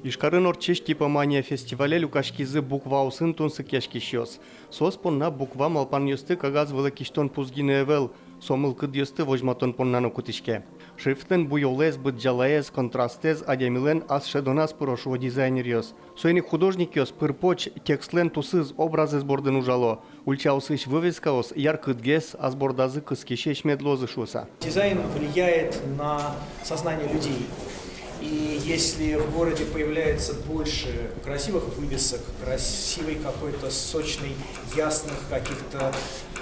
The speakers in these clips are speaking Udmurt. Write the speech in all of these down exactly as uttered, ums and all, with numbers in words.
Ижкарын ортчись «Типомания» фестивале люкаськизы букваосын тунсыкъяськисьёс. Соос понна буква малпанъёсты кагаз вылэ кисьтон пус гинэ ӧвӧл, со мылкыдъёсты возьматон понна но кутӥське. Шрифтлэн буёлэз, быдӟалаез, контрастэз адямилэн ас шӧдоназ пыро, шуо дизайнеръёс. Соин ик художникъёс пыр-поч текстлэн тусыз, образэз бордын ужало. Ульчаосысь вывескаос яркытгес, ас бордазы кыскисесь мед луозы шуыса. Дизайн влияет на сознание людей. И если в городе появляется больше красивых вывесок, красивой какой-то сочной, ясных каких-то,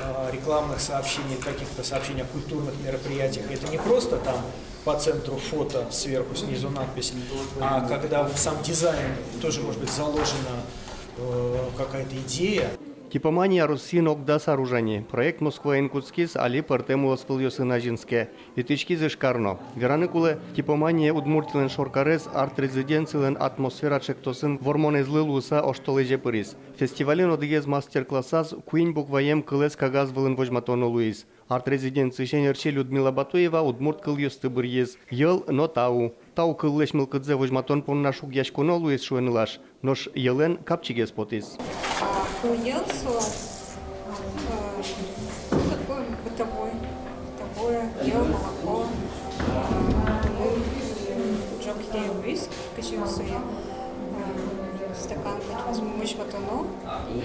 э, рекламных сообщений, каких-то сообщений о культурных мероприятиях, это не просто там по центру фото, сверху, снизу надпись, а когда в сам дизайн тоже может быть заложена, э, какая-то идея. «Типомания» Россиын ог дас ар ужа ни. Проект Москваын кутскиз, али пӧртэм улосвылъёсын азинске. Итӥськиз Ижкар но. Вераны кулэ, «Типомания» Удмуртилэн шоркарез арт-резиденцилэн «Атмосфера» ӵектосын вормонэзлы луыса оштолэзе пыриз. Фестивальын одӥгез мастер-классаз куинь букваем кылэз кагаз вылын возьматоно луиз. Арт-резиденциысь ӧнерчи Людмила Батуева удмурт кылъёсты быръиз: йӧл но тау. Тау кыллэсь мылкыдзэ возьматон понна шугъяськоно луиз, шуэ нылаш, нош йӧлэн капчигес потӥз. А, кылъёс, э, ну, такой бытовой, бытовое, йӧл, молоко, э, ну, ӝог киде виз, кызьы сое, э, стакан кадь возьматоно, и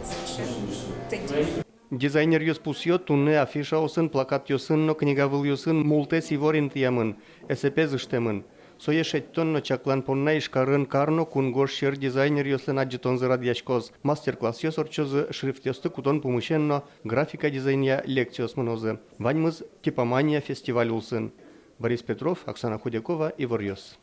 совершенно тыди. Дизайнеръёс пусъё: туннэ афишаосын, плакатъёсын но книга вылъёсын мултэс ивор интыямын, эсэпез ыштэмын. Сое шедьтон но чаклан понна Ижкарын кар но кунгож сьӧр дизайнеръёслэн адӟытонзы радъяськоз, мастер-классъёс ортчозы, шрифтъёсты кутон пумысен но графика дизайнъя лекциос мынозы. Ваньмыз «Типомания» фестиваль улсын. Борис Петров, Оксана Худякова, «Иворъёс».